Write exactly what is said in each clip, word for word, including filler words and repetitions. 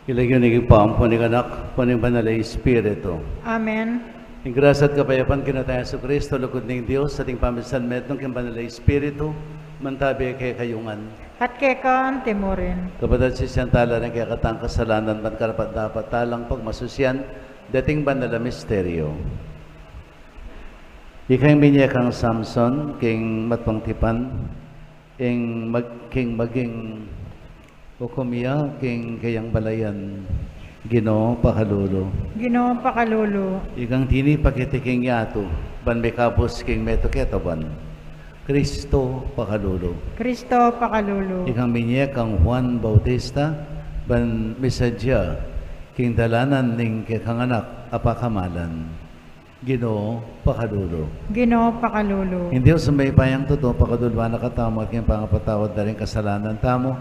King lagyu ning Ibpa, ampo ning Anak, ampo ning Banal a Espiritu. Amen. Ing grasya at kapayapan king Ginu tang Jesucristo, lugud ning Dios, at ing pamisanmetung king Banal a Espiritu, mantabi kekayu ngan. At keka antimurin. Kapatad, sisian tala ring kekatang kasalanan, ban karapat-dapat talang pagmasusian deting banal a misteryo. Ika ing binie kang Samson king matpang tipan, ing mag-, king maging ukum ya king keyang balayan. Ginu, pakalulu. Ginu, pakalulu. Ikang tinipa keti king yatu, ban mikabus king metung a tauban. Kristo, pakalulu. Kristo, pakalulu. Ikang binie kang Juan Bautista, ban misadya king dalanan ning kekang anak a pakamalan. Ginu, pakalulu. Ginu, pakalulu. Ing Dios a mayupayang tutu, pakaluluan na katamu at king pangapatawad da ring kasalanan tamu,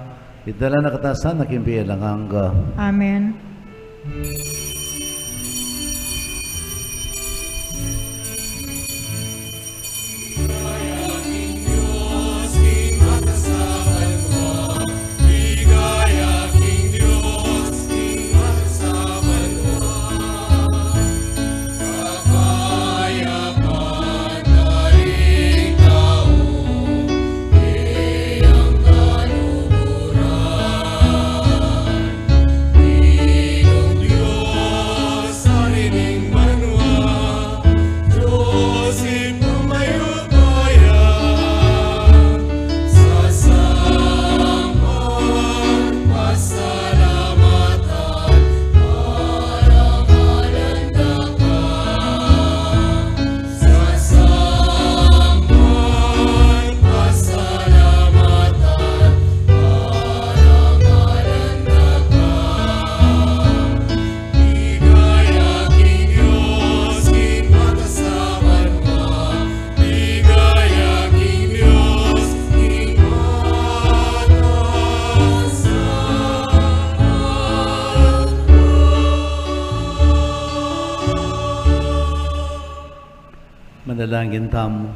idala na katamu sana king bie alang angga. Amen. Manalangin tamu.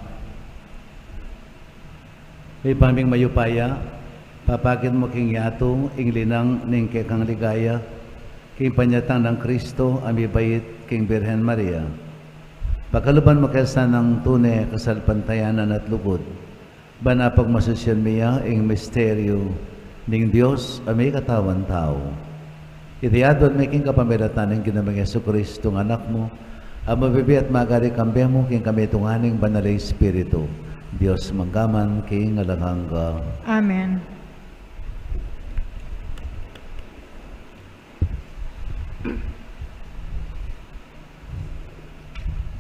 Ibpa ming mayupaya, papakit mu king yatu ing linang ning kekang ligaya, king panyatang nang Kristo a mibait king Birhen Maria. Pakaluban mu ke sanang tune kasalpantayanan at lugud, ban apagmasusian mi ya ing misteryu ning Dios a mikatawan tau. Iti adwan mi king kapamilatan nang Ginu ming Jesucristo a Anak mu, a mabibie at magari kambe mu king kamitungan ning Banal a Espiritu, Dios mangga man king alang angga. Amen.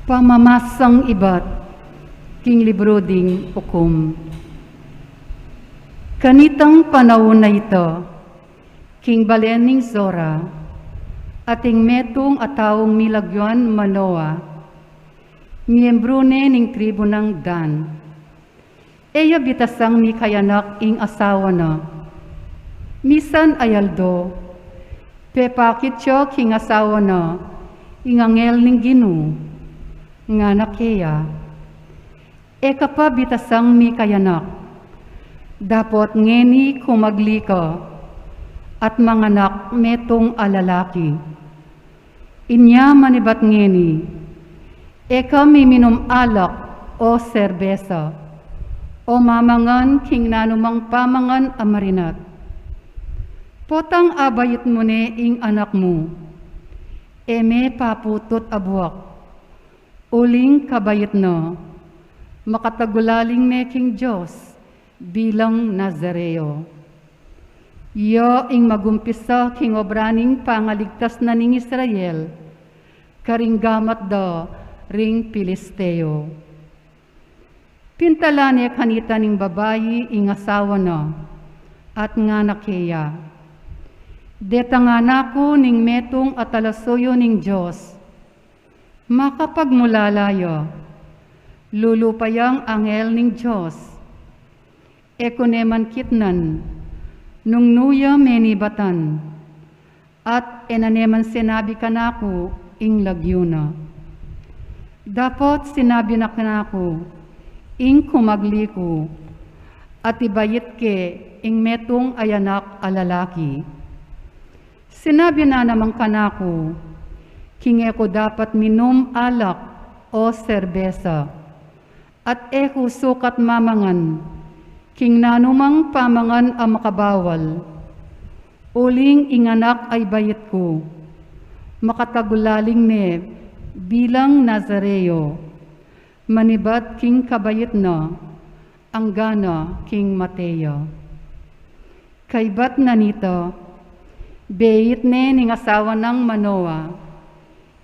Pamamasang ibat king libru ding Ukum. Kanitang panaun a ita, king balen ning Zora, ating metung a taung milagyuan Manoah, miyembru ne ning tribu nang Dan. E ya bitasang mikayanak ing asawa na. Misan a aldo, pepakit ya king asawa na ing anghel ning Ginu, ngana keya, e ka pa bitasang mikayanak, dapot ngeni kumagli ka at manganak metung a lalaki. Inya manibat ngeni, e ka miminum alak o serbesa, o mamangan king nanumang pamangan a marinat. Potang abait mu ne ing anak mu, e me paputut a buak, uling kabait na, makatagulaling ne king Dios bilang Nazareo. Ya ing magumpisa king obra ning pangaligtas na ning Israel, karing gamat da ring Pilisteo. Pintalan ne kanita ning babai ing asawa na, at ngana keya, detang anak ku ning metung a talasuyu ning Dios. Makapagmulala ya, lulupa yang anghel ning Dios. E ku ne man kitnan nung nu ya menibatan, at e na ne man sinabi kanaku ing lagyu na. Dapot sinabi na kanaku ing kumagli ku, at ibait ke ing metung a anak a lalaki. Sinabi na naman kanaku, king e ku dapat minum alak o serbesa, at e ku sukat mamangan king nanumang pamangan a makabawal, uling ing anak a ibait ku, makatagulaling ne bilang Nazareo, manibat king kabait na, anggana king mate ya. Kaybat na nita, beit ne ning asawa nang Manoa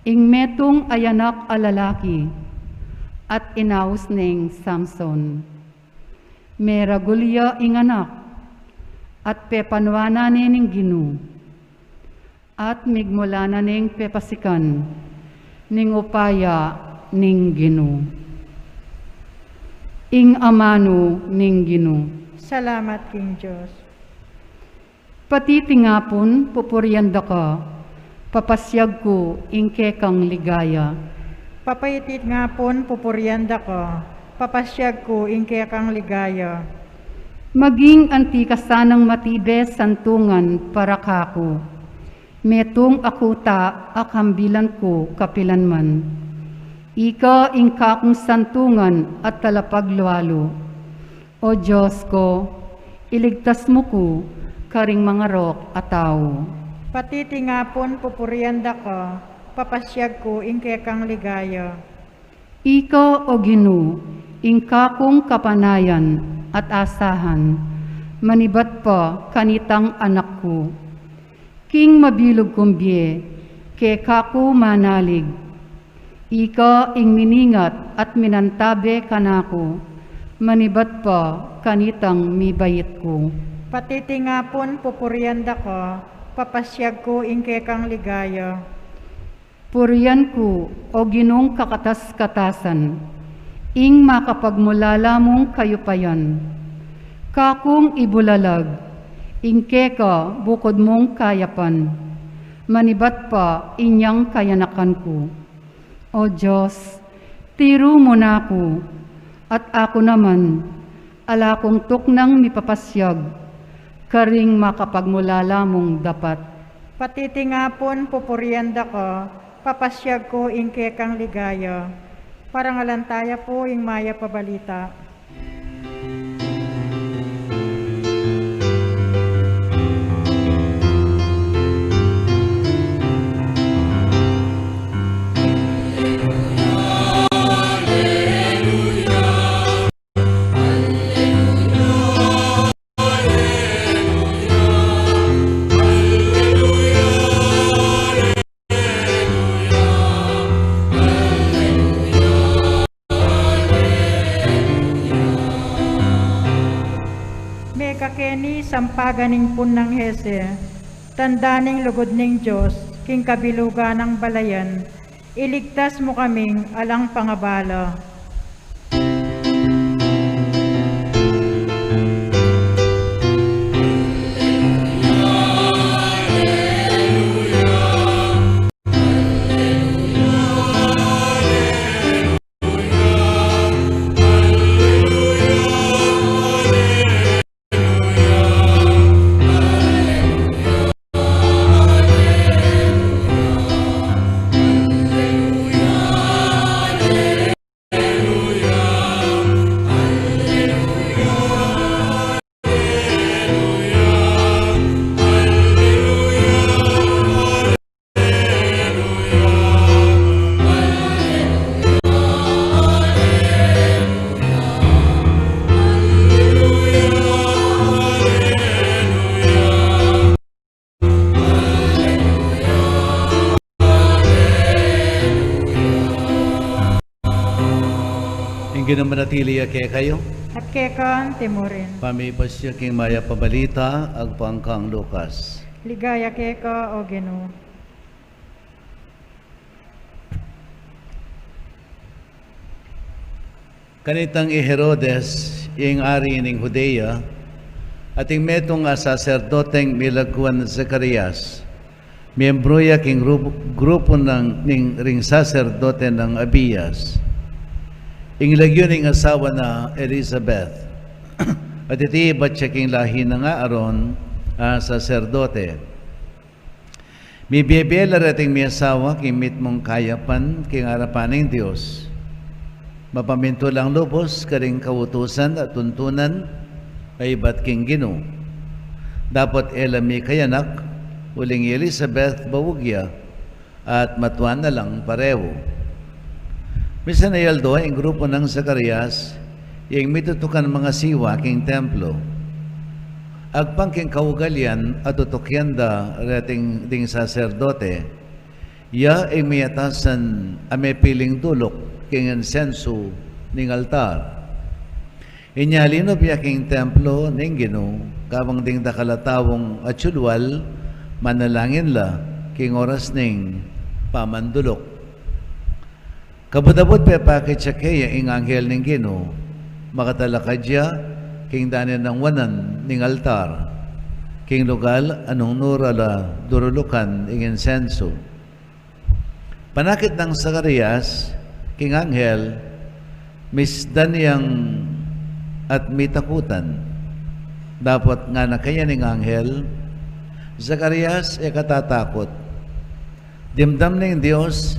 ing metung a anak a lalaki, at inaus neng Samson. Meragul ya ing anak, at pepanuanan ne ning Ginu, at migmula na neng pepasikan ning upaya ning Ginu. Ing amanu ning Ginu. Salamat king Dios. Patitingapun pupurian da ka, papasyag ku ing kekang ligaya. Papaitingapun pupurian da ka, papasyag ku ing kekang ligaya. Maging anti ka sanang matibe santungan para kaku, metung a kuta a kambilan ku kapilanman. Ika ing kakung santungan at talapaglualu. O Dios ku, iligtas mu ku karing mangarok a tau. Patitingapun pupurian da ka, papasyag ku ing kekang ligaya. Ika, o Ginu, ing kakung kapanayan at asahan, manibat pa kanitang anak ku. King mabilug kung bie, keka ku manalig. Ika ing miningat at minantabe kanaku, manibat pa kanitang mibait ku. Patitingapun pupurian da ka, papasyag ku ing kekang ligaya. Purian ku, o Ginung kakatas-katasan, ing makapagmulala mung kayupayan. Kakung ibulalag ing keka bukud mung kayapan, manibat pa inyang kayanakan ku. O Dios, tiru mu na ku, at aku naman, ala kung tuknang mipapasyag karing makapagmulala mung dapat. Patitingapun pupurian da ka, papasyag ku ing kekang ligaya. Parangalan taya pu ing mayap a balita. Mekakeni sampagan ning pun nang Jese, tanda ning lugud ning Dios, king kabilugan nang balayan, iligtas mu kaming alang pangabala. Ing Ginu manatili ya kekayu. At keka anti mu rin. Pamipasya king mayap a balita agpang kang Lucas. Ligaya keka, o Ginu. Kanitang i Herodes, ing ari ning Judea, at ing metung a saserdoteng milagwan Zacarias, miyembru ya king gru-, grupu nang ning ring saserdote nang Abias. Ing lagyu ning asawa na Elizabeth, at iti ibat ya king lahi nang Aaron a saserdote. Mibie-bie la reting miasawa king mitmung kayapan king arapan ning Dios. Mapamintu lang lubus karing kautusan at tuntunan a ibat king Ginu. Dapot e la mikayanak, uling i Elizabeth baug ya, at matua na lang parehu. Misan a aldo ing grupu nang Zacarias, ing mitutukan mangasiwa king templo. Agpang king kaugalian a tutukian da reting ding saserdote, ya ing miyatasan a mepiling duluk king insensu ning altar. Inya linub ya king templo ning Ginu, kabang ding dakal a taung atsulual, manalangin la king oras ning pamanduluk. Kabud-abud pepakit ya keya ing anghel ning Ginu, makatalakad ya king danin nang wanan ning altar, king lugal a nung nu ra la durulukan ing insensu. Panakit nang Zacarias king anghel, misdan yang at mitakutan. Dapot ngana kaya ning anghel, "Zacarias, e ka tatakut. Dimdam ning Dios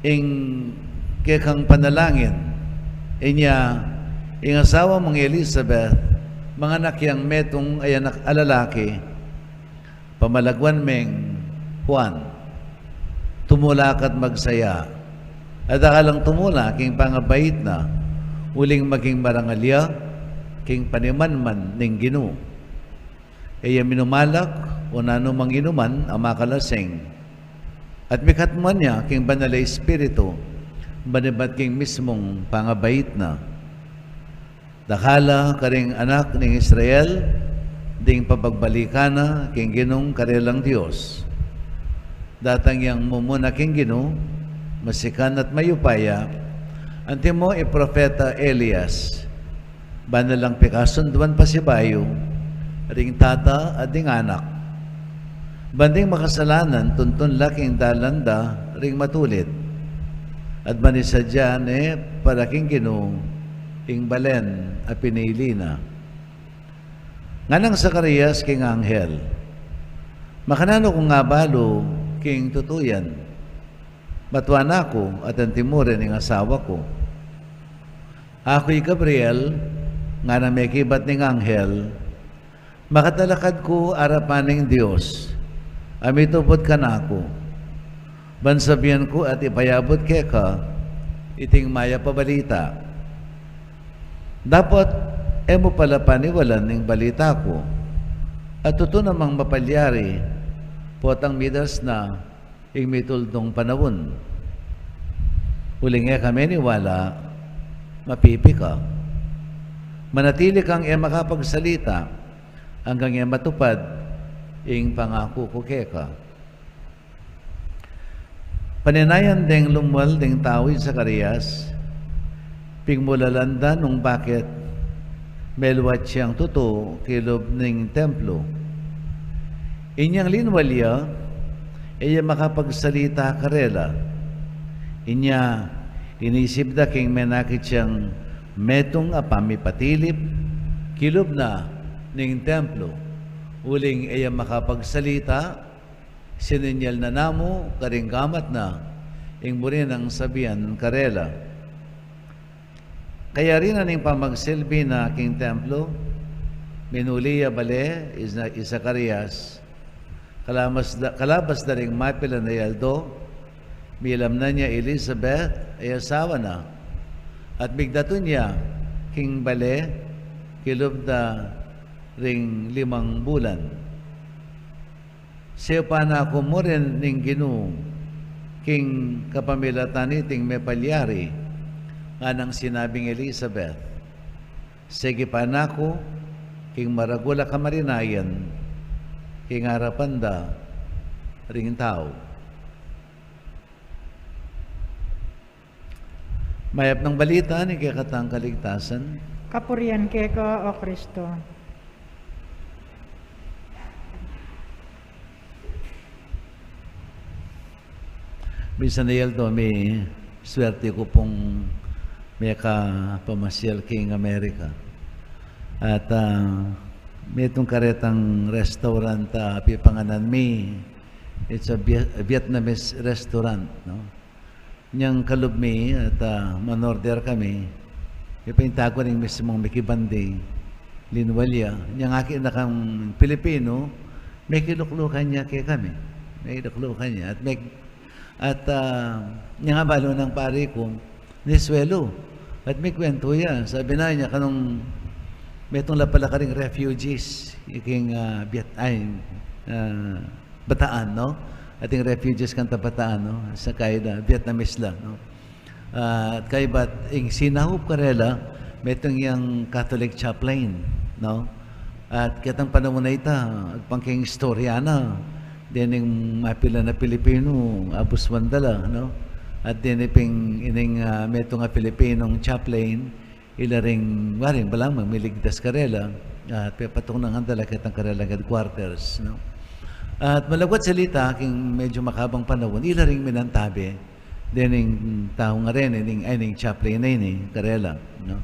ing kekang panalangin. Inya, ing asawa mung Elizabeth, manganak yang metung a anak a lalaki, pamalagwan meng Juan. Tumula ka't magsaya. At dakal lang tumula king pangabait na, uling maging marangal ya king panimanman ning Ginu. E ya minumalak o nanumang inuman a makalasing. At mikatmuan ya king Banal a Espiritu, ban ibat king mismung pangabait na. Dakal la karing anak ning Israel ding papagbalikan na king Ginung karelang Dios. Datang yang mumuna king Ginu, masikan at mayupaya, antimo i propeta Elias. Ban na lang pikasunduan pasibayu ring tata at ding anak. Ban ding makasalanan, tuntun la king dalan da ring matulid. At ban isadia ne para king Ginu ing balen a pinili na." Nganang Zacarias king anghel, "Makananu kung abalu king tutu yan? Matua na ku at antimo rin ing asawa ku." "Aku i Gabriel," ngana mekibat ning anghel, "makatalakad ku arapan ning Dios a mitupud kanaku, ban sabian ku at ipayabut keka iting mayap a balita. Dapot e mu pala paniwalan ing balita ku, at tutu namang mapalyari potang midas na ing mituldung panaun. Uling e ka meniwala, mapipi ka. Manatili kang e makapagsalita anggang e matupad ing pangaku ku keka." Paninayan deng lumwal ding tau i Zacarias, pigmulalan da nung bakit meluat yang tutu kilub ning templo. Inyang linwal ya, e ya makapagsalita karela. Inya, inisip da king menakit yang metung a pamipatilip kilub na ning templo. Uling e ya makapagsalita, sininyal na namu karing gamat na ing buri nang sabian karela. Kayari na ning pamagsilbi na king templo, minuli ya bale i Za-, i Zacarias. Kalabas da, kalabas da ring mapilan a aldo, milamnan ya i Elizabeth a asawa na, at migdatun ya king bale kilub da ring limang bulan. "Siyupan na ku murin ning Ginu king kapamilatan niting mepalyari," nganang sinabing Elizabeth. "Segipan na ku king maragul a kamarinayan king arapan da ring tau." Mayap nang balita ning kekatang kaligtasan. Kapurian keka, O Kristo. Misan a aldo, miswerte ku pung mekapamasyal king Amerika. At, ah, metung karetang restaurant a pipanganan mi, It's a Via-, a Vietnamese restaurant, no? Inyang kalub mi at, ah, manorder kami, ipaintago ning mismong mikibandi, linwal ya. Inyang aki na kang Pilipino, mekiluklukan ya kekami. Mekiluklukan ya. At me-, at, ah, inyang abalu nang pari ku, nisuelu. At mekwentu ya, sabi na niya, kanung metung la pala karing refugees, iking, ah, Viet-, ay, ah, Bataan, no? Ating refugees kanta Bataan, no? Sa kaida, Vietnamese la, no? Ah, kaybat ing sinaup karela, metung yang Catholic chaplain, no? At ketang panaun a ita, agpang king istorya na, dening mapilan a Pilipino, abuswan da la, no? At deni pin ining, ah, metung a Pilipinong chaplain, ila ring, waring, balamu, miligtas karela, at pepatuknangan da la ketang karelang headquarters, no? At malagwat salita, king medyu makabang panaun, ila ring minantabe, dening tau ngeni, ning, ay, ning chaplain a ini, karela, no?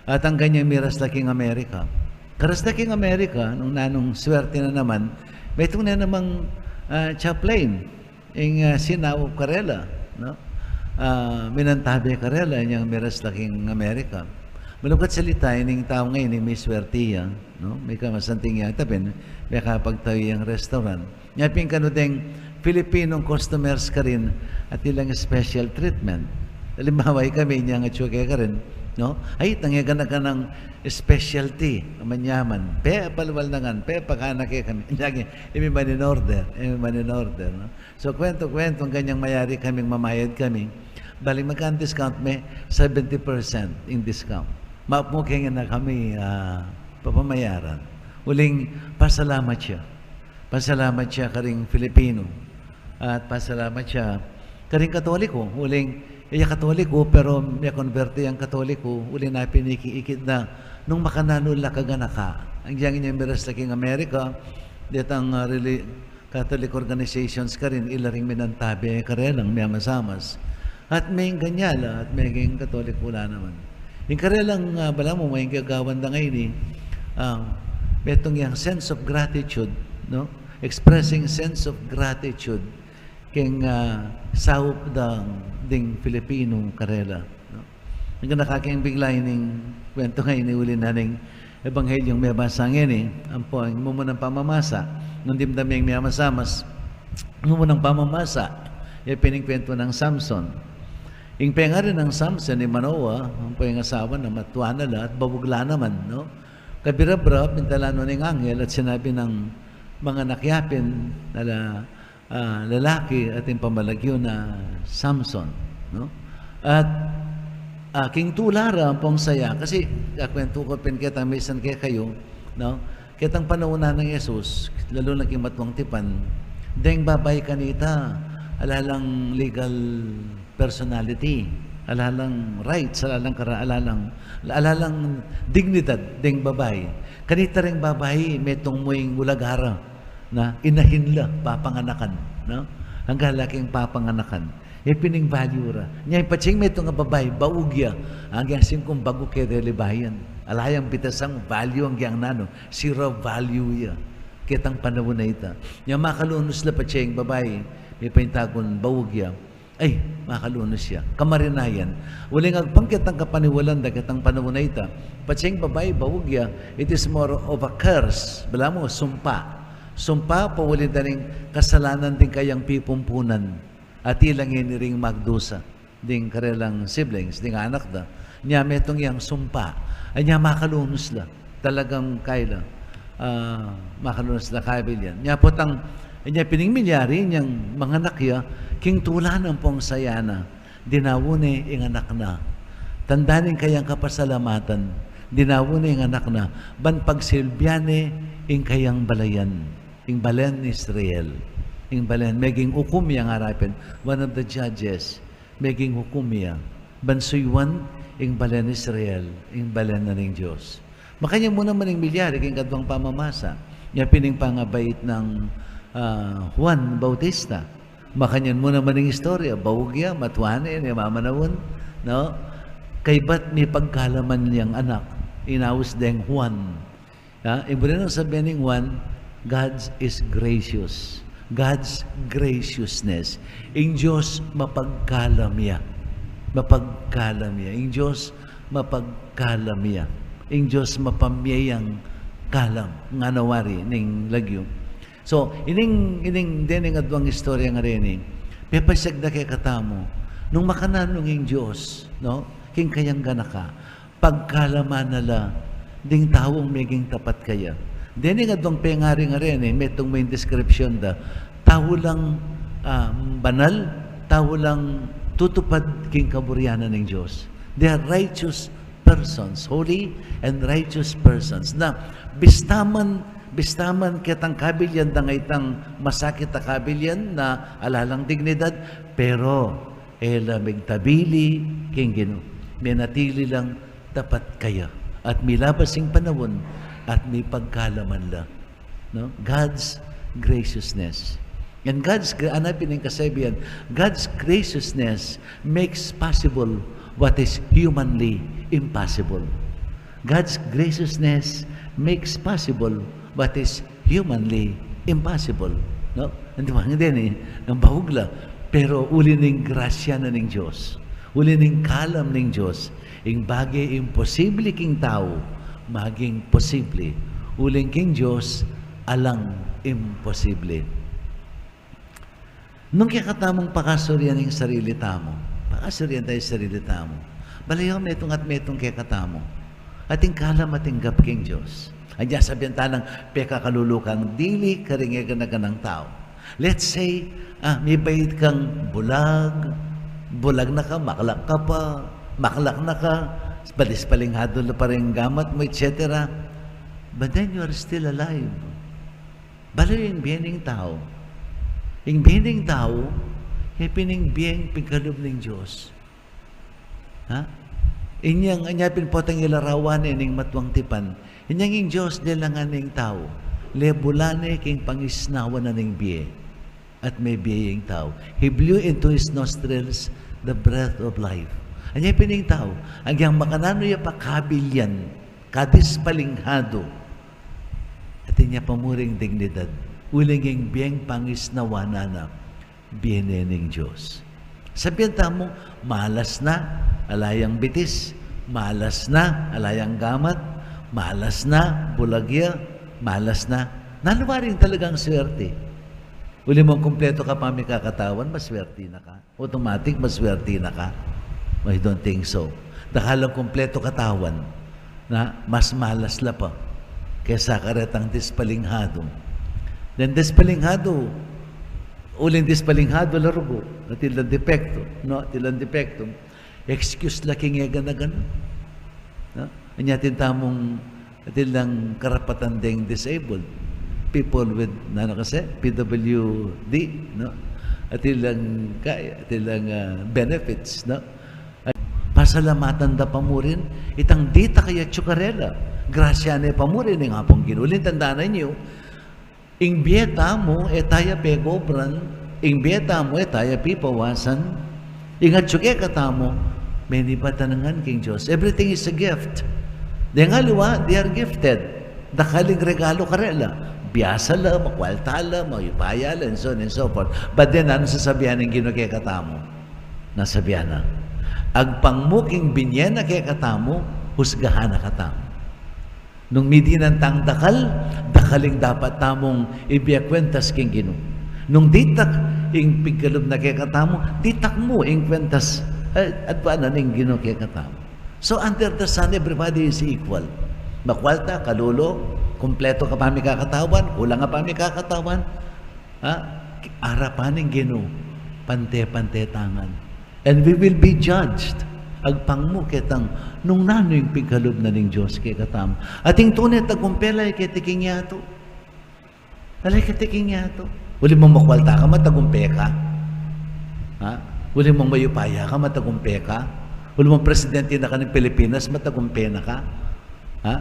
At anggang inyang miras la king Amerika. Karas la king Amerika, nung nanung swerte na naman, metung na namang, ah, chaplain, ing, ah, sinaup karela, no? Ah, minantabe karela, inyang miras la king Amerika. Malagwat salita, ining tau ngeni, miswerte ya, no? Mika masanting ya, tapin, mekapagtayu yang restaurant. Inya pin kanu deng Filipinong customers karin, at ilang special treatment. Alimbawa, ikami inyang atsu kekarin, no? Ay, tang e gana-ganang specialty, manyaman. Pepalwal na ngan, pepakanak kekami. Lagi, imi man in order, imi man in order, no? So, kwentu-kwentu, anggang inyang mayari kaming mamayad kami. Bale, magkanu discount me? Seventy percent ing discount. Maap mu keng na kami, ah, papamayaran. Uling pasalamat ya. Pasalamat ya karing Filipino. At pasalamat ya karing Katoliko. Uling, iya Katoliko, pero mekonberte yang Katoliko. Uling na pin iki-ikit na nung makananu la kaganaka. Anggang inyang miras la king Amerika, detang, ah, reli-, Catholic organizations karin, ila ring minantabe karelang miyamasamas. At mengganyan la, at meging Katoliko la naman. Ing karelang, ah, balamu, ing gagawan da ngeni, ah, metung yang sense of gratitude, no? Expressing sense of gratitude keng, ah, saup da ding Filipino karela, no? Anggang nakaking bigla ining kwentu ngeni uli na ning Ebanghelyo mebasa ngeni, ampo ing mumunang pamamasa, nung dimdam yang miyamasamas, mumunang pamamasa, ya pin ing kwentu nang Samson. Ing pengari nang Samson, i Manoa, ampo ing asawa na, matua na la, at baug la naman, no? Kabirabra, pintalan no ning anghel, at sinabi nang manganak ya pin, ala, ah, lalaki at ing pamalagyu na Samson, no? At, ah, king tula ra ampong saya, kasi kakwentu ku pin ketang misan kekayu, no? Ketang panaun nang Jesus, lalu na king matuang tipan, deng babai kanita, ala lang legal personality, ala lang rights, ala lang kara-, ala lang, ala lang dignidad deng babai. Kanita ring babai, metung mu ing ulaga ra, na inahin la papanganakan, no? Anggang la king papanganakan. E pin ing value ra. Nya, ing patsing metung a babai, baug ya. Anggang singkung bagu ke de libayan. Ala yang bitasang value anggang nanu, zero value ya. Ketang panaun a ita. Nya makalunus la patsing babai, mipaintagun baug ya. Ay, makalunus ya. Kamarinayan. Uling agpang ketang kapaniwalan da ketang panaun a ita, patsing babai baug ya, it is more of a curse. Balamu, sumpa. Sumpa, pauli da ning kasalanan ding kayang pipumpunan. At ila ngeni ring magdusa ding karelang siblings, ding anak da. Nya metung yang sumpa. Ay, nya makalunus la. Talagang kaila, ah, makalunus la kabil yan. Nya potang, nya pin ing milyari, inyang manganak ya, king tula na ampong saya na, dinawu ne ing anak na. Tanda ning kayang kapasalamatan, dinawu ne ing anak na, ban pagsilbian ne ing kayang balayan, ing balen Israel, ing balen, meging ukum yang arapin, one of the judges, meging hukum ya, ban suyuan ing balen Israel, ing balen na ning Dios. Makanyan mu naman ing milyari king kadwang pamamasa. Nya pin ing pangabait nang, ah, Juan Bautista. Makanyan mu naman ing istorya, baug ya, matua ne, ne mamanaun, no? Kaybat mipagkalaman yang anak, inaus deng Juan. Ha? Ing buri nang sabian ning Juan, God is gracious. God's graciousness. Ing Dios mapagkalam ya. Mapagkalam ya. Ing Dios mapagkalam ya. Ing Dios mapamye yang kalam. Nganawari ning lagyu. So, ining, ining, dening adwang istorya ngeni, pepasyag da kekatamu, nung makananu ing Dios, no? King kayang ganaka, pagkalaman na la ding taung meging tapat kaya. Dening adwang pengari ngeni, metung me ing description da, tau lang, ah, banal, tau lang tutupad king kaburian ning Dios. They are righteous persons, holy and righteous persons. Na, bista man, bista man ketang kabilyan dang itang masakit a kabilyan na ala lang dignidad, pero e la migtabili king Ginu. Menatili lang tapat kaya. At milabas ing panaun at mipagkalaman la. No? God's graciousness. And God's, gra-, ano pin ing kasabian? God's graciousness makes possible what is humanly impossible. God's graciousness makes possible what is humanly impossible. No? Hindi ba? Hindi, eh. Ang bahug la. Pero uli ning grasya na ning Dios. Uli ning kalam ning Dios. Ing bage imposible king tau, maging posible. Uling king Dios, alang imposible. Nung kekatamung pakasurian ing sarili tamu, pakasurian tayu sarili tamu. Balayu metung at metung kekatamu. Atin kalam, atin gap king Dios. Anya sabian ta nang pekakalulu kang dili karing e gana-ganang tau. Let's say, ah, mibait kang bulag, bulag na ka, maklak ka pa, maklak na ka, balis paling hadul pa ring gamat mu, et cetera. But then you are still alive. Balayu ing bie ning tau. Ing bie ning tau, e pin ing bie ning pigkalub ning Dios. Ha? Inyang, inya pin potang ilarawan ne ning matuang tipan. Inyang ing Dios lelangan ne ing tau. Lebulan ne king pangisnawan na ning bie. At mebie ing tau. He blew into his nostrils the breath of life. Anya pin ing tau. Agyang makananu ya pa kabilyan. Kadispalinghadu. Atin ya pa mu ring dignidad. Uling ing bieng pangisnawan na na. Bie ne ning Dios. Sabian tamu, malas na, ala yang bitis, malas na, ala yang gamat, malas na, bulag ya, malas na. Nanu wari ing talagang swerte? Uli mung kumpleto ka pamikakatawan, maswerte na ka. Automatic, maswerte na ka. I don't think so. Dakal lang kumpleto katawan, na mas malas la pa kesa karetang dispalinghadu. Then dispalinghadu, uling dispalinghadu la rugu, atin lang depektu, no? Atin lang depektu. Excuse la king e gana-gana. No? Anya atin tamung, atin lang karapatan deng disabled. People with, nanu kasi, P W D, no? Atin lang kaya, atin lang, ah, benefits, no? Pasalamatan da pa mu rin, itang ditak ya atyu karela. Grasya ne pa mu rin, ing Apung Ginu. Uling tandanan yu, ing bie tamu, e ta ya pegobran, ing bie tamu, e ta ya pipawasan, ing atyu kekatamu, menibat na ngan king Dios. Everything is a gift. Deng aliwa, they are gifted. Dakal ing regalu karela. Biasa la, makwalta la, mayupaya la, and so on and so forth. But then, nanu sasabian ning Ginu kekatamu? Nasabian na, agpang mu king binie na kekatamu, husgahan na katamu. Nung midinan tang dakal, dakal ing dapat tamung ibie kwentas king Ginu. Nung ditak ing pigkalub na kekatamu, ditak mu ing kwentas, eh, adwan na ning Ginu kekatamu. So under the sun, everybody is equal. Makwalta, kalulu, kumpleto ka pamikakatawan, kulang ka pamikakatawan. Ha? Arapan ning Ginu, pante-pante tangan. And we will be judged. Agpang mu ketang, nung nanu ing pigkalub na ning Dios kekatamu. Ating tune tagumpe la keti king yatu. Ala keti king yatu. Uli mung makwalta ka, matagumpe ka. Ha? Uli mung mayupaya ka, matagumpe ka. Uli mung presidente na ka ning Pilipinas, matagumpe na ka. Ha?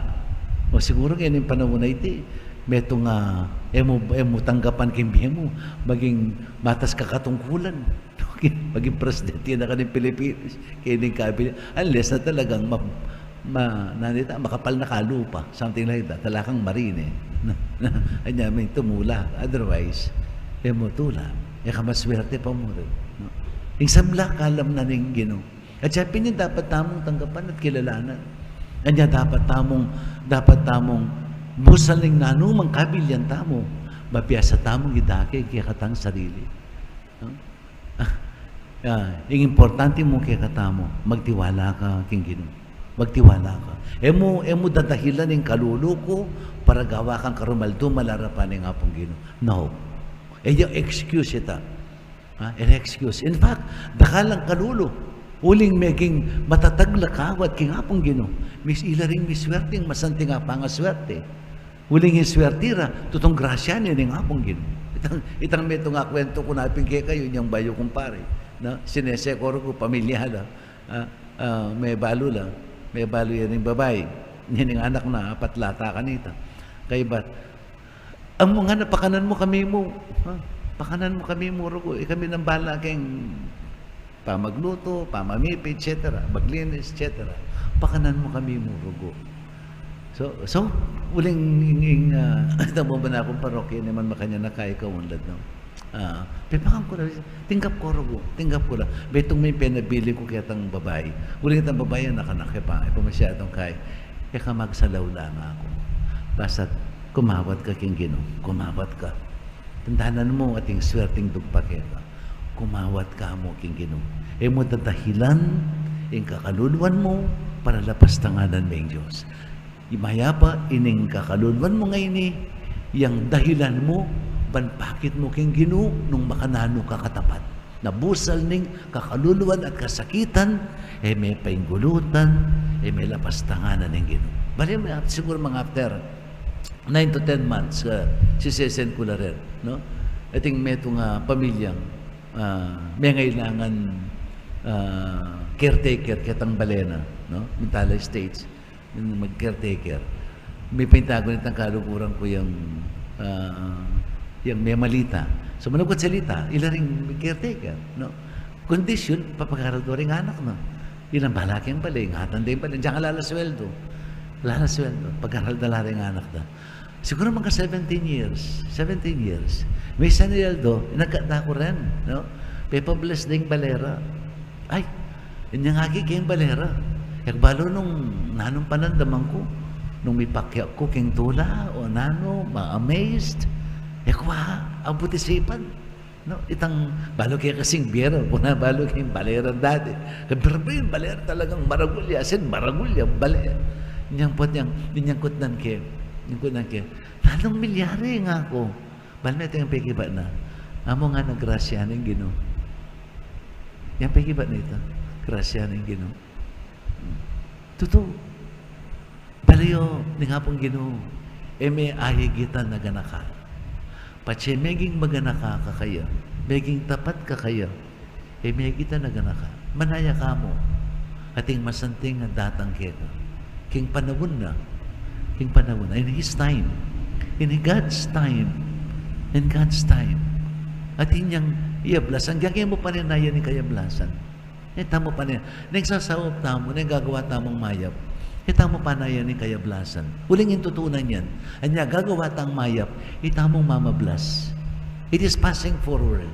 O siguru ngeni ing panaun a iti, metung, ah, e mu, e mu tanggapan king bie mu, maging matas ka katungkulan. Maging presidente na ka ning Pilipinas, keni ing kabinet. Unless na talagang ma-, ma-, nanu ita, makapal na kalupa, something like that. Talagang marine. Anya, may tumula. Otherwise, E mu tula, e ka maswerte pa mu rin, no? Ing sabla kalam na ning Ginu. At siya pin ing dapat tamung tanggapan at kilalanan. Anya dapat tamung, dapat tamung busal ning nanumang kabilyan tamu, mabiasa tamung idake kekatang sarili. No? Ah, ing importante mu kekatamu, magtiwala ka king Ginu. Magtiwala ka. E mu, e mu dadahilan ing kalulu ku para gawa kang karumaldumal king arapan ning Apung Ginu. No. E ya excuse ita. Ha? E excuse. In fact, dakal lang kalulu. Uling meging matatag la kawad king Apung Ginu. Mis ila ring miswerteng masanting a pangaswerte. Uling ing swerte ra, tutung grasya ne ning Apung Ginu. Itang, itang metung a kwentu ku na pin kekayu, inyang bayu kumpare. No? Sinese ku rugu, pamilya la. Ah, ah, mebalu la. Mebalu ya ning babai. Inya ning anak na, apat la ata kanita. Kaybat, amu ngana, pakanan mu kami mu. Ha? Pakanan mu kami mu, rugu. Ikami nang bala keng pamagluto, pamamipi, et cetera, maglinis, et cetera. Pakanan mu kami mu, rugu. So, so, uling ing, ing, ah, ita mu ba na akung parokya, ini man makanyan a kai kaunlad, no? Ah, pepakan ku la, tinggap ku, rugu, tinggap ku la. Betung me penabilin ku ketang babai. Uling itang babai, anak-anak e pa, e pa masyadung kai. E ka magsalaw la, ngana ku. Basta't kumawat ka king Ginu, kumawat ka. Tandanan mu ating swerteng dugpa keka. Kumawat ka mu king Ginu. E mu dadahilan ing kakaluluan mu para lapastanganan me ing Dios. Mayap a ining kakaluluan mu ngeni, yang dahilan mu ban pakit mu king Ginu nung makananu ka katapat. Na busal ning kakaluluan at kasakitan, e me painggulutan, e me lapastanganan ning Ginu. Bale, siguru mga after nine to ten months, ah, sisesen ku la rin, no? Ating metung a pamilyang, ah, mengailangan, ah, caretaker ketang bale na, no? Mintala stage, yung mag-caretaker. Mipintago nitang kaluguran ku yang, ah, yang memalita. So, manukut salita, ila ring caretaker, no? Kondisyon, papag-aral do ring anak na. Ilang bala keng bale, ingatan da ing bale, dinan ala la sweldo. Ala la sweldo, pag-aral da la ring anak da. Siguru mga seventeen years, seventeen years. Misan i Eldo, inagkat da ku rin, no? Pepa-bless da ing bale ra. Ay, inyang aki keng bale ra. E ku balu nung nanung panandaman ku, nung mipakyak ku keng tula, o nanu, ma-amazed. E ku, ah, abut isipan. No, itang balu ke kasing bie ra, kuna balu keng bale ra dati. Kabirbi, bale ra talagang maragul ya, as in maragul ya, bale. Inyang put yang, inyang kutnan ke, inyang kutnan ke, "Nanung milyari?" ngana ku. Bale, metung yang pekibat na. Amu ngana, grasya ning Ginu. Yang pekibat na ita, grasya ning Ginu. Tutu. Bale yu, ning Apung Ginu, e me agitan a ganaka. Patse meging maganaka ka kaya, meging tapat ka kaya, e me agitan a ganaka. Manaya ka mu, ating masanting a datang keka. King panaun na, king panaun na, in His time, in God's time, in God's time. Atin yang iyablasan, gagawin mu pa rin na yan ing kayablasan. E tamu pa na, neng sasaup tamu, neng gagawa tamung mayap, e tamu pa na yan ing kayablasan. Uling ing tutu na niyan, anya gagawa tang mayap, e tamung mamablas. It is passing forward.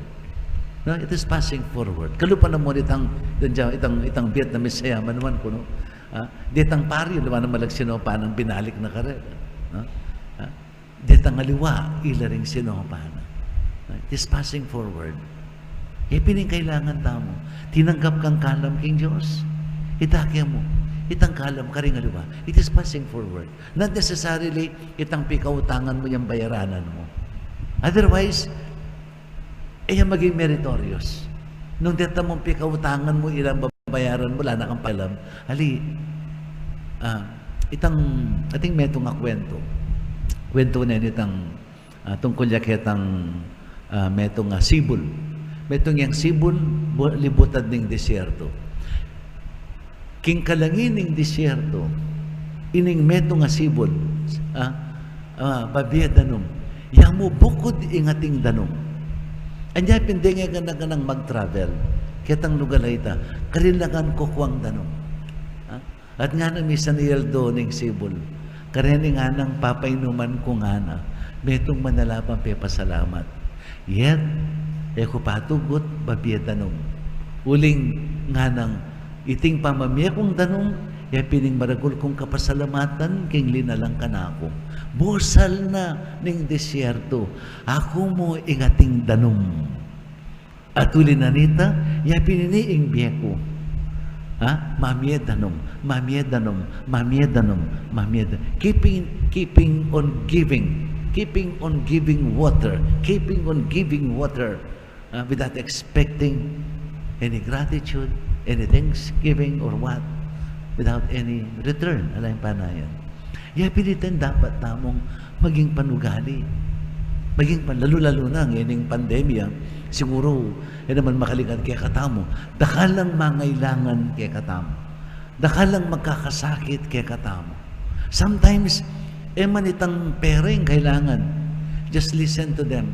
No, it is passing forward. Kalupa na mu itang, itang, itang, itang Vietnamese, e, manuan ku, no? Ah, detang pari, luwa na malag sinopa nang binalik na kare. No? Ah, detang aliwa, ila ring sinopa na. It is passing forward. E pin ing kailangan tamu. Tinanggap kang kalam king Dios. Itake mu. Itang kalam karing aliwa. It is passing forward. Not necessarily itang pikautangan mu yang bayaranan mu. Otherwise, e ya maging meritorious. Nung deta mung pikautangan mu ilang babayaran mu, ala na kang pakialam. Ali, ah, itang, ating metung a kwentu. Kwentu na ini itang, ah, tungkul ya ketang, ah, metung a sibul. Metung yang sibul, bu-, libutad ning disyerto. King kalangi ning disyerto, ining metung a sibul, ah, ah, babie danum. Ya mu bukud ing ating danum. Anya pin deng e gana-ganang mag-travel ketang lugal a ita, karin la ngan kukuang danum. Ah, at ngana misan i Eldo ning sibul, kareni nganang papainuman ku ngana, metung manalapang pepasalamat. Yet, e ku patugut babie danum. Uling nganang iting pamamie kung danum, ya pin ing maragul kung kapasalamatan king linalang kanaku. Busal na ning disyertu, aku mu ing ating danum. At uli na nita, ya pin ini ing bie ku. Ha? Mamie danum, mamie danum, mamie danum, mamie da-, keeping, keeping on giving, keeping on giving water, keeping on giving water, ah, without expecting any gratitude, any thanksgiving or what, without any return. Ala ing panayan. Ya pin ita ing dapat tamung maging panugali. Maging pan-, lalu-lalu na ngening pandemya, siguru, e naman makaligad kekatamu. Dakal lang mangailangan kekatamu. Dakal lang magkakasakit kekatamu. Sometimes, e man itang pera ing kailangan. Just listen to them.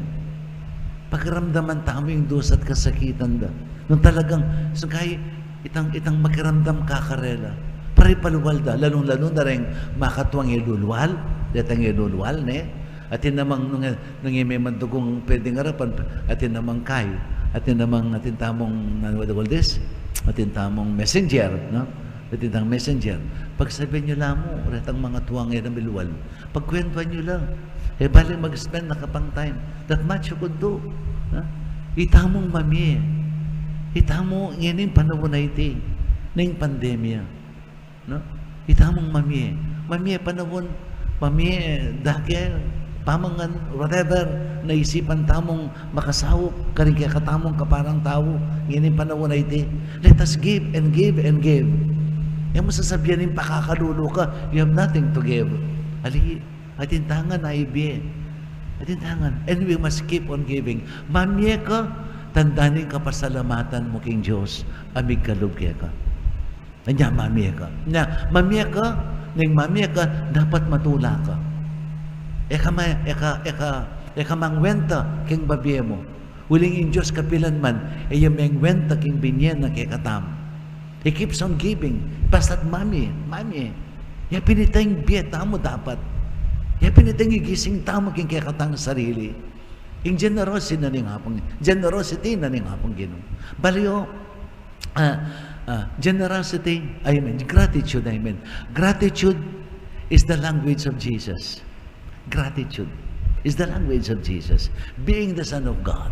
Pakiramdaman tamu ing dusa at kasakitan da. Nung talagang, sungkay, itang, itang makiramdam ka karela. Para ipalual da, lalung-lalu na reng makatuang ilulual, detang ilulual, ne? Atin namang nung, nung ime man dugung pwedeng arapan, atin namang kay, atin namang atin tamung, what do you call this? Atin tamung messenger, no? Atin tamung messenger. Pagsabian yu la mu, retang makatuang e na milual. Pagkwentuan yu la. E bale mag-spend na ka pang time. That much you could do. Ha? Ita mung mamie. Ita mu ngening panaun a iti. Ning pandemya. No? Ita mung mamie. Mamie panaun. Mamie dake. Pamangan. Whatever. Naisipan tamung makasaup. Karing kekatamung kaparang tau. Ngening panaun a iti. Let us give and give and give. E mu sasabian ing pakakalulu ka, you have nothing to give. Ali, atin tangan a ibie. Atin tangan. And we must keep on giving. Mamie ka, tandaan ing kapasalamatan mu king Dios a migkalub keka. Anya mamie ka. Anya, mamie ka, ning mamie ka, dapat matula ka. E ka ma-, e ka, e ka, e ka mangwenta king babie mu. Uling ing Dios kapilan man, e ya mengwenta king binie na kekatamu. He keeps on giving. Basta't mamie, mamie. Ya pin ita ing bie tamu dapat. Ya pin ita ing igising tamu king kekatang sarili. Ing generosity na ning Apung, generosity na ning Apung Ginu. Bale yu, ah, ah, generosity, I mean, gratitude, I mean. Gratitude is the language of Jesus. Gratitude is the language of Jesus, being the Son of God.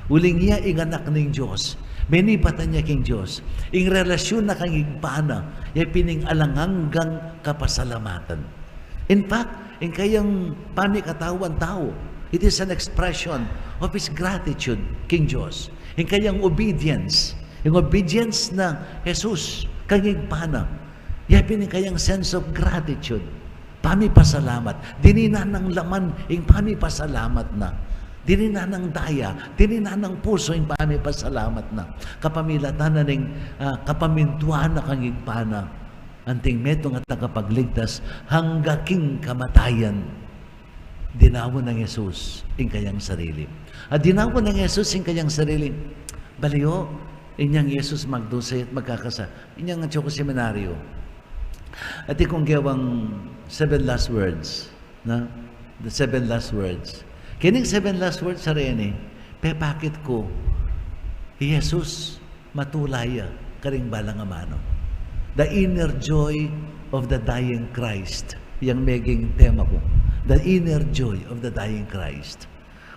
Uling iya ing anak ning Dios, menibatan ya king Dios, ing relasyun na kang Ibpa na, ya pin ing alang anggang kapasalamatan. In fact, ing kayang pamikatawan tau, it is an expression of his gratitude king Dios. Ing kayang obedience, ing obedience na Jesus kang Ibpa na, ya pin ing kayang sense of gratitude. Pamipasalamat. Dininan nang laman ing pamipasalamat na. Dininan nang daya, dininan nang pusu ing pamipasalamat na. Kapamilatan na ning, ah, kapamintuan na kang Ibpa na. Anting metung a tagapagligtas angga king kamatayan. Dinaun nang Jesus ing kayang sarili. At dinaun nang Jesus ing kayang sarili. Bale yu, inyang Jesus magdusa at magkakasa. Inyang atyu ku seminaryo. Atin kung gewang seven last words, no? The seven last words. Kening seven last words a reni, pepakit ku, i Jesus matula ya karing balang amanu. The inner joy of the dying Christ. Yang meging tema ku. The inner joy of the dying Christ.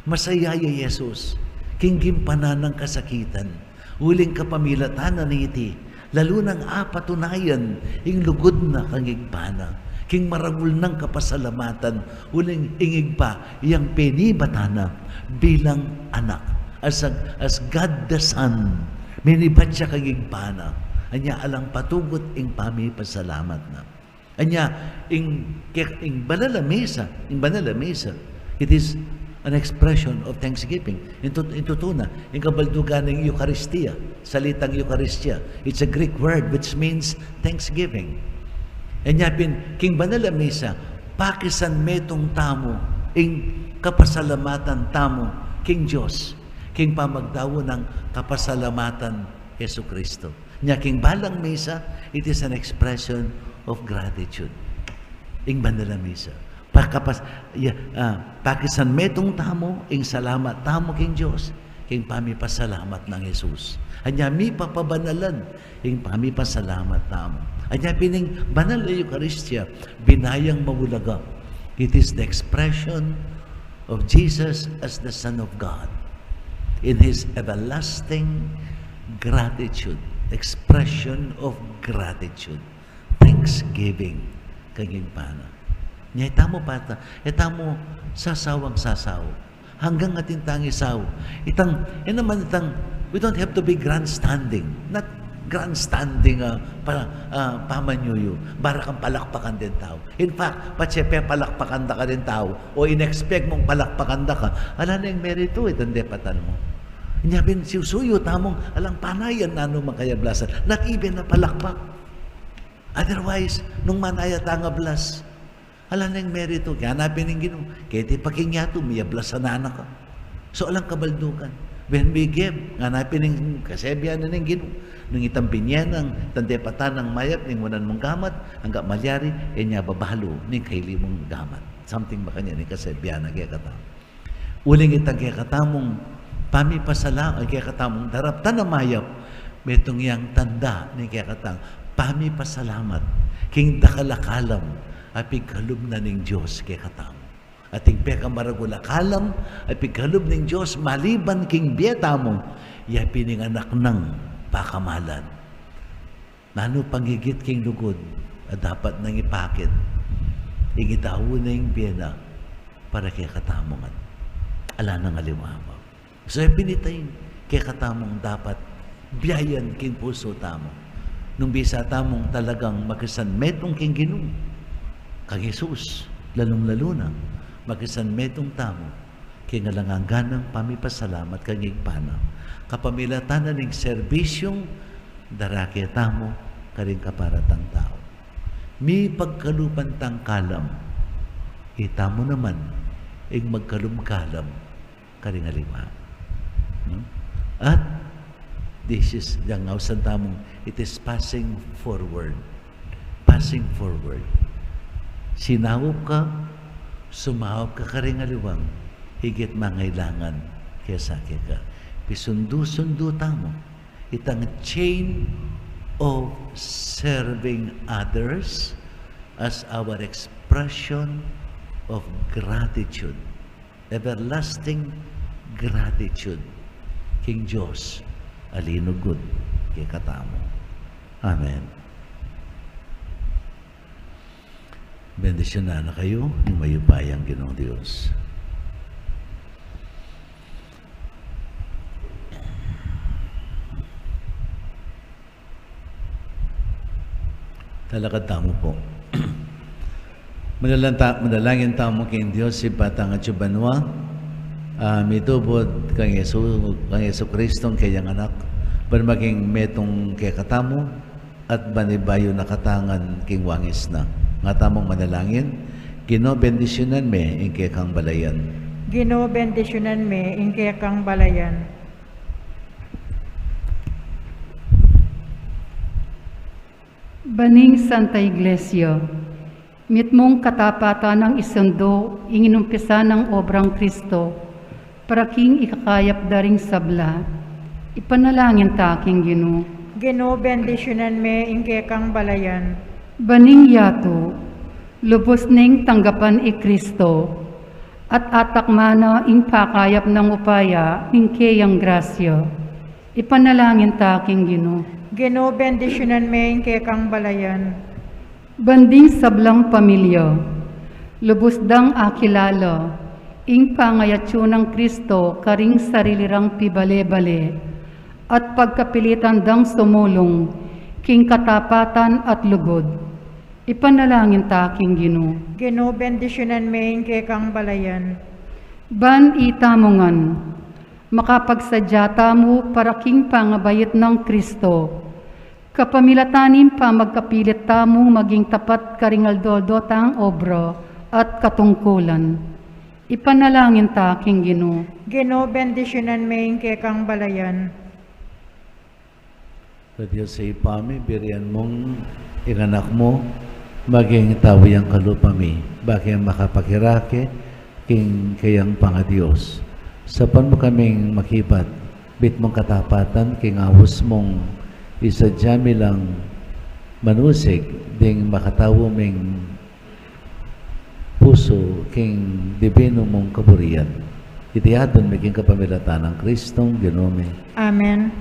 Masaya ya i Jesus king gimpanan nang kasakitan, uling kapamilatan na niti, lalu nang apatunayan ing lugud na kang Ibpa na, king maragul nang kapasalamatan, uling ing Ibpa yang penibatan na bilang anak. As a, as God the Son, menibat ya kang Ibpa na, anya alang patugut ing pamipasalamat na. Anya, ing, ke-, ing banal a misa, ing banal a misa, it is an expression of thanksgiving. Ing tut-, ing tutu na, ing kabaldugan ning Eukaristia, salitang Eukaristia, it's a Greek word which means thanksgiving. Anya pin, king banal a misa, pakisan metung tamu ing kapasalamatan tamu king Dios, king pamagdaun nang kapasalamatan Jesucristo. Nya king balang misa, it is an expression of gratitude. Ing banal a misa. Pakapas-, ya, ah, pakisanmetung tamu ing salamat tamu king Dios, king pamipasalamat nang Jesus. Anya mipapabanalan ing pamipasalamat tamu. Anya pin ing banal a Eukaristia, binayang mabulaga. It is the expression of Jesus as the Son of God in his everlasting gratitude, expression of gratitude, thanksgiving kang Ibpa na. Nya ita mu pata, ita mu sasawang sasaw. Hanggang atin tang isaw. Itang, yan naman itang, we don't have to be grandstanding. Not grandstanding, ah, pa, ah, pamanyuyu. Para kang palakpakan ding tau. In fact, patse pepalakpakan da ka ding tau, o in-expect mung palakpakan da ka, ala na ing meritu, itang depatan mu. Nya pin, susuyu tamung alang panayan nanu mang kayablasan. Not even a palakpak. Otherwise, nung manaya tang ablas, ala na ing meritu, kaya hanapin ning Ginu, keti pa king yatu, miyablasan na ka. So, alang kabaldukan. When we give, ngana pin ning kasebian na ning Ginu, nung itang binyenang, itang depatan nang mayap, ning wanan mung gamat, angga malyari, e nya babalu, ning kaili mung gamat. Something makanyan, ning kasebian na kekatamu. Uling itang kekatamung pamipasala-, ay, kekatamung daraptan a mayap, metung yang tanda ning kekatang pamipasalamat king dakal a kalam a pigkalub na ning Dios kekatamu. At ing pekamaragul a kalam a pigkalub ning Dios maliban king bie tamu, ya pin ing anak nang pakamalan. Nanu pang igit king lugud a dapat nang ipakit, ing idau na ing bie na para kekatamu ngan. Ala nang aliwa pa. So, e pin ita ing kekatamung dapat biayan king pusu tamu. Nung bisa tamung talagang makisanmetung king Ginu, kang Jesus, lalung-lalu na, makisanmetung tamu king alang angga nang pamipasalamat kang Ibpa na, kapamilatan na ning serbisyung darake tamu karing kaparatang tau. Mipagkaluban tang kalam, itamu naman ing magkalub kalam karing aliwa. No? At this is, yang ausan tamung, it is passing forward. Passing forward. Sinaup ka, sumaup ka karing aliwang igit mangailangan kesa keka. Pisundu-sundu tamu itang chain of serving others as our expression of gratitude, everlasting gratitude king Dios a linugud kekatamu. Amen. Bendisyunan na kayu ning mayupayang Ginung Dios. Talakad tamu pu. Manalanta-, manalangin tamu king Dios, Ibpa tang atsu banua, a mitubud kang Jesu-, kang Jesucristo a keyang Anak, ban maging metung kekatamu, at ban ibayu na katamu ngan king wangis na. Nga tamung manalangin, Ginu, bendisyunan me ing kekang balayan. Ginu, bendisyunan me ing kekang balayan. Ban ing Santa Iglesia, mitmung katapatan nang isundu ing inumpisa nang obrang Kristo, para king ikakayap da ring sabla. Ipanalangin ta king Ginu. Ginu, bendisyunan me ing kekang balayan. Ban ing yatu, lubus neng tanggapan i Kristo, at atakman na ing pakayap nang upaya ning keyang grasya. Ipanalangin ta king Ginu. Ginu, bendisyunan me ing kekang balayan. Ban ding sablang pamilya, lubus dang akilala ing pangayatsu nang Kristo karing sarili rang pibale-bale, at pagkapilitan dang sumulung king katapatan at lugud. Ipanalangin ta king Ginu. Ginu, bendisyunan me ing kekang balayan. Ban itamu ngan, makapagsadya tamu para king pangabait nang Kristo, kapamilatan ning pamagkapilit tamung maging tapat karing aldo-aldo tang obra at katungkulan. Ipanalangin ta king Ginu. Ginu, bendisyunan me ing kekang balayan. O Dios a Ibpa mi, birian mung ing Anak mu Maging tau yang kalupa mi, ba keng makapakirake king kayang pangaDios. Sapan mu kaming makibat, mitmung katapatan king aus mung isadya mi lang manusig ding makatau ming pusu king dibinu mung kaburian. Iti adwan mi king kapamilatan nang Kristong Ginu mi. Amen.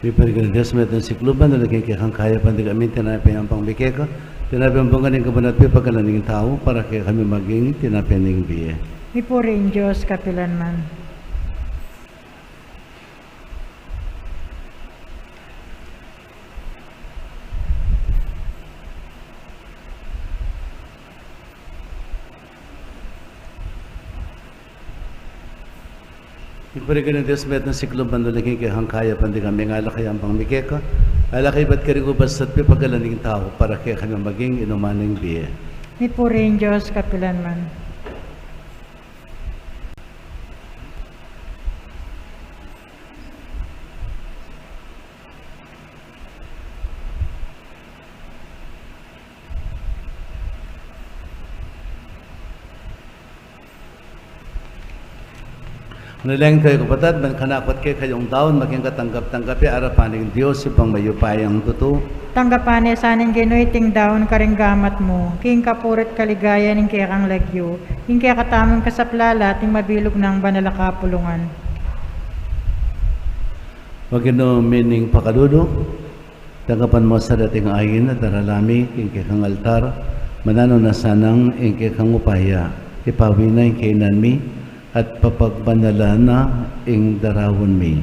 Piparigan ning Dios, metung sikluban, uling king kekang kayapan ding kami, tinape yang pangmi keka, tinape yang bunga ning kabanal at pepagalan ning tau, para kekami maging tinape ning bie. Mipuri ing Dios kapilanman. Piparigan ning Dios, metung sikluban, uling king kekang kayapan ding kami, alak yang pangmi keka, alak ibat karing ubas at pepagalan ning tau, para kekami maging inuman ning bie. Mipuri ing Dios kapilanman. Manalangin kayu, kapatad, ban kanaku at kekayung daun maging katanggap-tanggap ya arapan ning Dios, Ibpang mayupayang tutu. Tanggapan ne sa ning Ginu iting daun karing gamat mu, king kapurian at kaligayan ning kekang lagyu, king kekatamung kasaplalan at ning mabilug nang banal a kapulungan. O Ginu mi ning pakalulu, tanggapan mu sa reting ain a darala mi king kekang altar, mananu na sanang ing kekang upaya ipawi na ing kainan mi, at papagbanalan na ing daraun mi.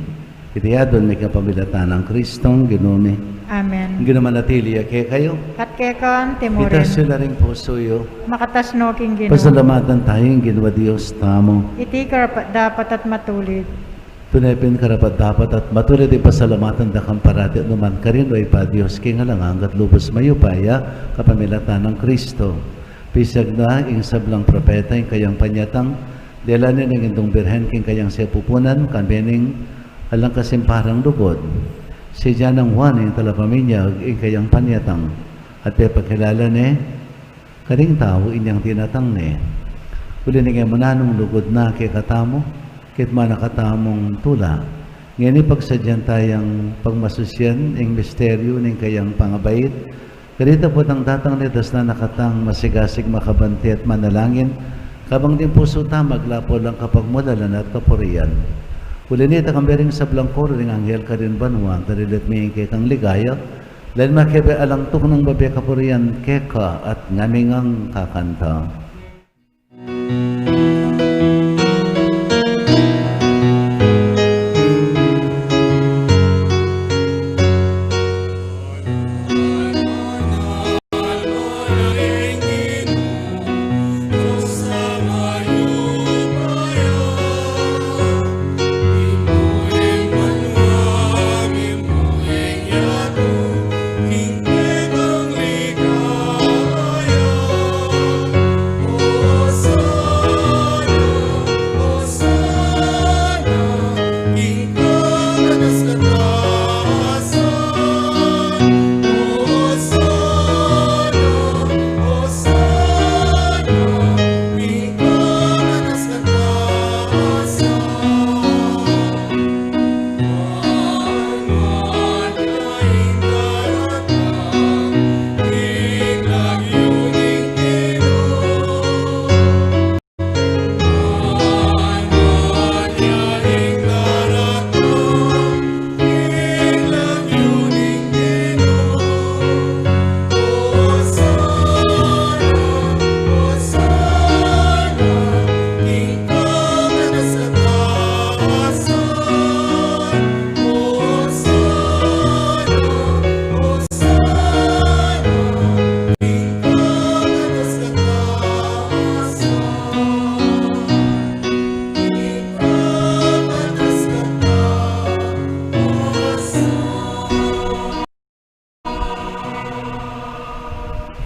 Iti adwan mi kapamilatan nang Kristong Ginu mi. Amen. Ing Ginu manatili ya kekayu. At keka mu rin. Itas yu la ring pusu yu. Makatas no king Ginu. Pasalamatan tamu ing Ginu a Dios tamu. Iti karapat-dapat at matulid. Tune pin karapat-dapat at matulid ing pasalamatan da ka parati at nu man karin, o Ibpa, Dios king alang angga at lubus mayupaya, kapamilatan nang Kristo. Pisag na ing sablang propeta ing kayang panyatang, dela ne ning Indung Birhen king kayang sepupunan, kambe ning alang kasimparang lugud. Sinyan nang Juan ing talapaminyag ing kayang panyatang, at pepakilala ne Karing tau inyang tinatang ne. Uli ning e mu nanung lugud na kekatamu, ket mana katamung tula. Ngeni pagsadyan tayang pagmasusyan ing misteryu ning kayang pangabait. Karita pu tang datang ne, dasnan na katang masigasig, makabante at manalangin, kabang ding pusu ta maglapul lang kapagmulalan at kapurian. Uli nita kambe ring sablang koro ring anghel karin banua, dalilat mi ing kekang ligaya, lalu makebe alang tuknang babe kapurian keka at ngamingang kakanta.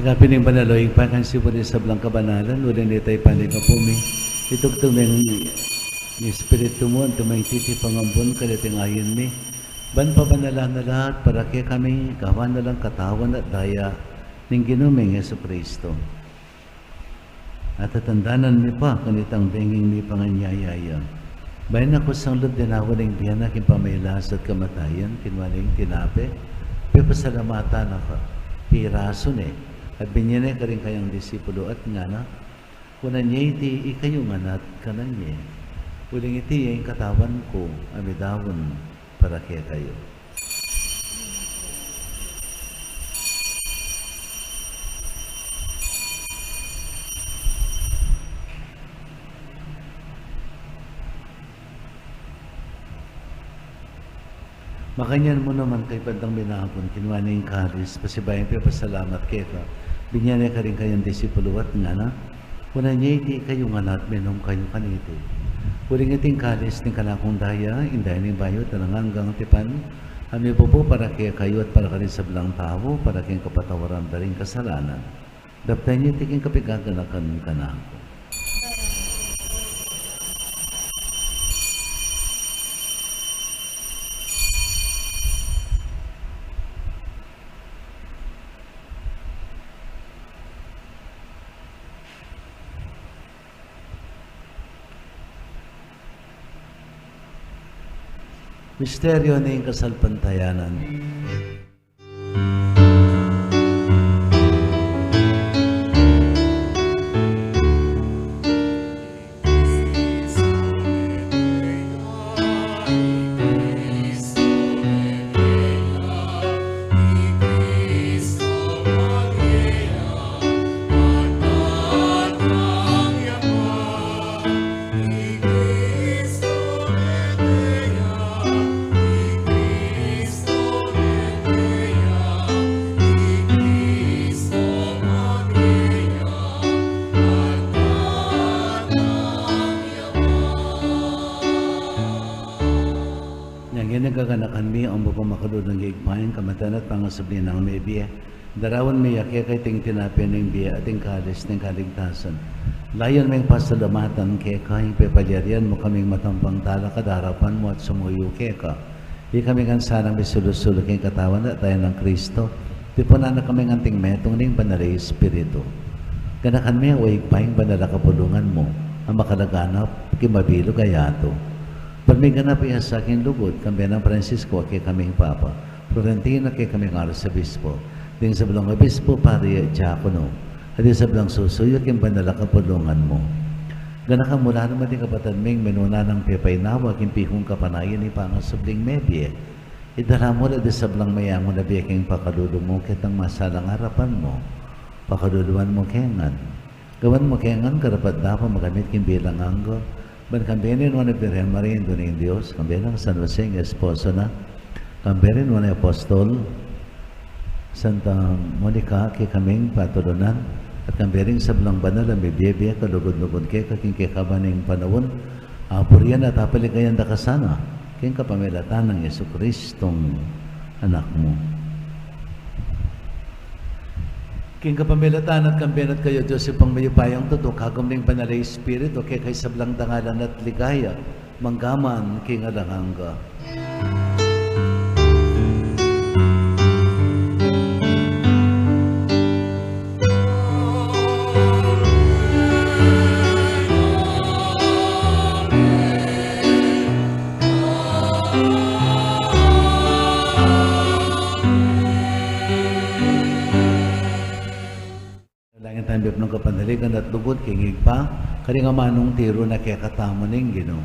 Ika pin ing banal, o Ibpa, ika ing sibul ning sablang kabanalan, uli nita ipanik mu pu mi, itubud mu ing Espiritu mu, anti mo ing titipangan bun kaniting ain mi, ban pabanalan na la at para kekami gawan na lang katawan at daya ning Ginu ming Jesucristo. At tatandanan mi pa kanitang benging mipanganyaya ya, bayu na kusang lub dinawa ning bie na king pamagkasakit at kamatayan, kinua ne ing tinape, pepasalamatan na ka, pirasu ne, at binie ne karing kayang disipulu at ngana: Kunan ye iti ikayu ngan at kanan ye, uling iti ya ing katawan ku a midaun para kekayu. Makanyan mu naman, kaybat dang minabun, kinua ne ing kalis, pasibayu ya ing pepasalamat keka, binie ne karing kayang disipulu at ngana: Kunan ye iti ikayu ngan at minum kayu kaniti, uling iti ing kalis ning kanakung daya, ing daya ning bayu at alang anggang tipan, a mibubu para kekayu at para karing sablang tau, para king kapatawaran da ring kasalanan. Daptan ye iti king kapaganakan kanaku. Misteryu ning kasalpantayanan. Inya ngeni, gaganakan mi, ampo pa makalulung ya Ibpa, ing kamatayan at pangasubli nang mebie, daraun mi ya keka iting tinape ning bie at ing kalis ning kaligtasan. Layun ming pasalamatan keka ing pepalyarian mu kaming matampang talakad king arapan mu at sumuyu keka. Ikami ngan sanang misulu-sulu king katawan at daya nang Kristo, tipunan na kami ngan anting metung ning Banal a Espiritu. Ganakan me, o Ibpa, ing banal a kapulungan mu, a makalaganap king mabilug a yatu. Ban miganap ya sa king lugud, kambe nang Francisco a kekaming Papa, Florentino a kekaming Arsobispo, ding sablang obispo, pari at diakono, at ding sablang susuyu king banal a kapulungan mu. Ganakan mu la naman ding kapatad ming minuna nang pepainawa king pikung kapanayan ning pangasubling mebie. Idala mu la ding sablang mayangu na bie king pakalulu mu ketang masalang arapan mu. Pakaluluan mu ke ngan. Gawan mu ke ngan karapat-dapat makamit king bie alang angga, ban kambe ning nuan a Birhen Maria, Indu ning Dios, kambe nang San Jose, ing esposo na, kambe ring nuan a apostol, Santa Monica, kekaming patulunan, at kambe ring sablang banal a mibie-bie kalugud-lugud keka king kekaban ning panaun, apurian at apaligayan da ka sana, king kapamilatan nang Jesucristong Anak mu. King kapamilatan at kambe na at kaya, Dios Ibpang mayupayang tutu, kagum ning Banal a Espiritu, keka ing sablang dangalan at ligaya, mangga man king alang angga. Langit ang bibnung kapanaligan at lugud king Ibpa, karing amanung tiru na kekatamu ning Ginu.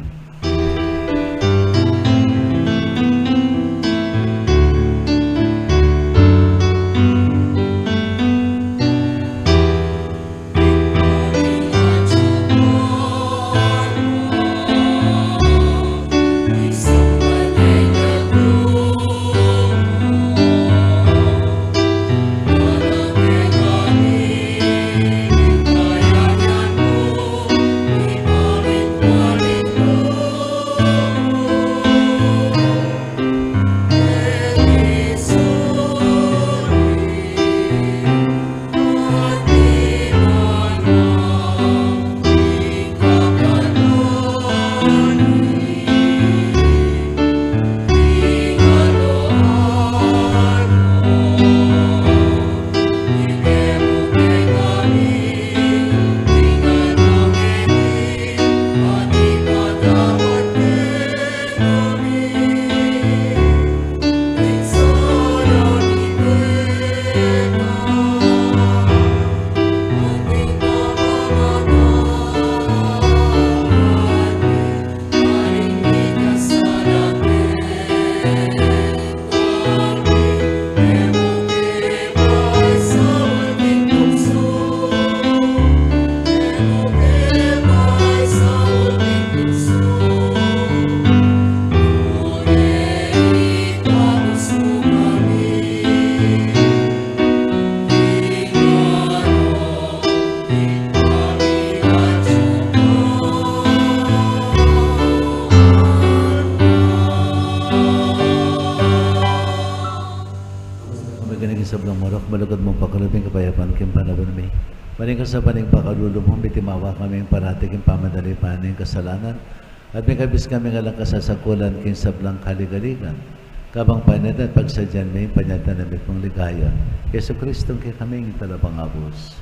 Maganag ing sablang marok, malugud mung pakalub ing kapayapan king panaun mi. Maring kasapan ning pakalulu mu, mitimawa kaming parati king pamanalipan ning kasalanan, at mikabus kaming alang kasasakulan king sablang kaligaligan, kabang panyatang at pagsadyan mi ing panyatang na mitmung ligaya, Jesucristong kekaming Talapangabus.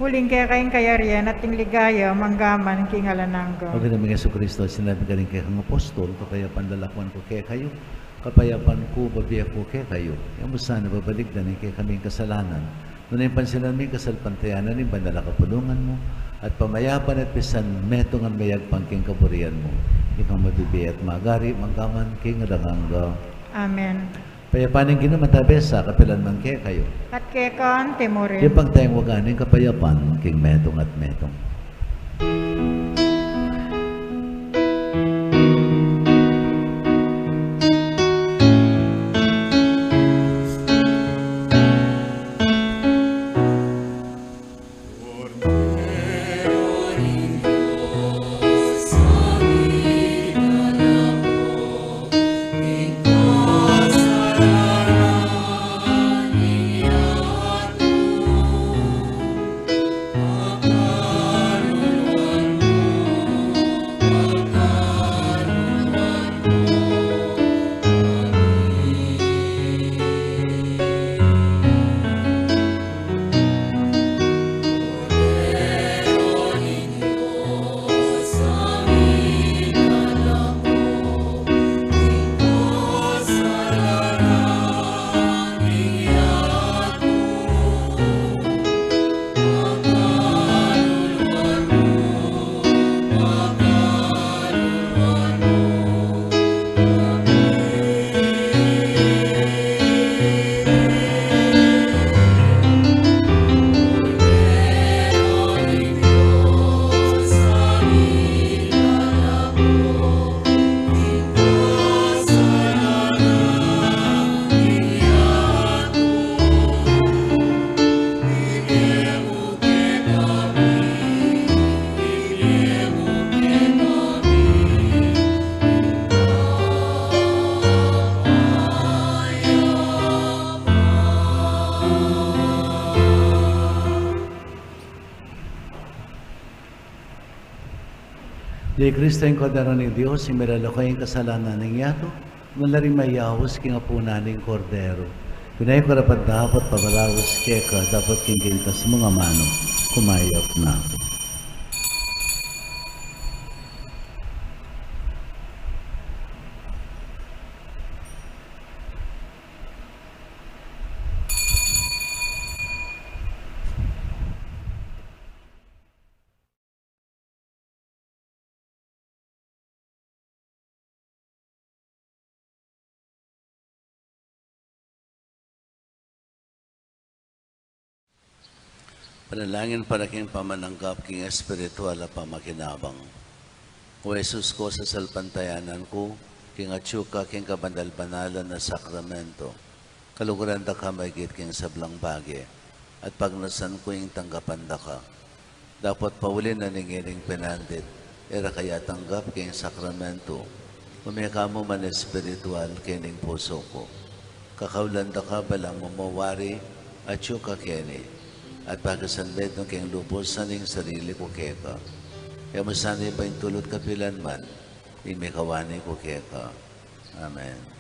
Uling keka ing kayarian at ing ligaya, mangga man king alang angga. O Ginu ming Jesucristo, sinabi mu karing kekang apostol, kapayapan lalakwan ku kekayu, kapayapan ku bibie ku kekayu. E mu sana babalikdan ing kekaming kasalanan, nune ing pansinan mu ing kasalpantayanan ning banal a kapulungan mu, at pamayapan at pisan metungan mayagpang king kaburian mu, ikang mabibie at magari, mangga man king alang angga. Amen. Kapayapan ning Ginu mantabe sa kapilan man kekayu. At keka naman murin. Ipagtayung waga ning kapayapan king metung at metung. Iti Kristo ing Kordero ning Dios, ing milalako king kasalanan ning yatu, nung la ring mayaus king apunan ning Kordero. Pinayu ku karapat-dapat pabalaus keka, dapot king kekasmung amanu, kumayap na ku. Panalangin para king pamananggap king espiritual a pamakinabang. O Jesus ku, sasalpantayanan ku king atyu ka king kabanal-banalan a sakramento. Kaluguran da ka maigit king sablang bage, at pagnasan ku ing tanggapan da ka. Dapot pauli na ning ining penandit, e ra ka ya tanggap king sakramento, ume ka mu man espiritual kening pusu ku. Kakaulan da ka balang mamawari atyu ka keni, at pakisanmetung keng lubus na ning sarili ku keka. E mu sana iba ing tulu't kapilan man ing mikawani ku keka. Amen.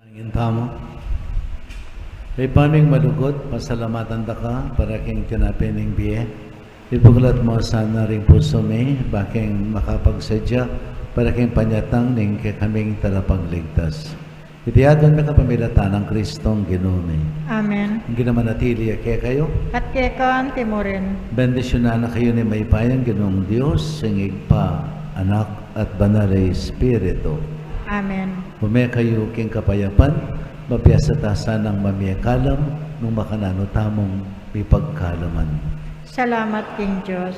Panalangin tamu. Ibpa ming malugud, pasalamatan da ka para king tinape ning bie. Ibuklat mu sana ring pusu mi, ba king makapagsadya para king panyatang ning kekaming Talapagligtas. Iti adwan mi kapamilatan nang Kristong Ginu mi. Amen. Ing Ginu manatili ya kekayu. At keka anti mu rin. Bendisyunan na kayu ning mayupayang Ginung Dios, ing Ibpa, Anak, at Banal a Espiritu. Amen. Ume kayu king kapayapan, mabiasa ta sanang mamie kalam, nung makananu tamung mipagkalaman. Salamat king Dios.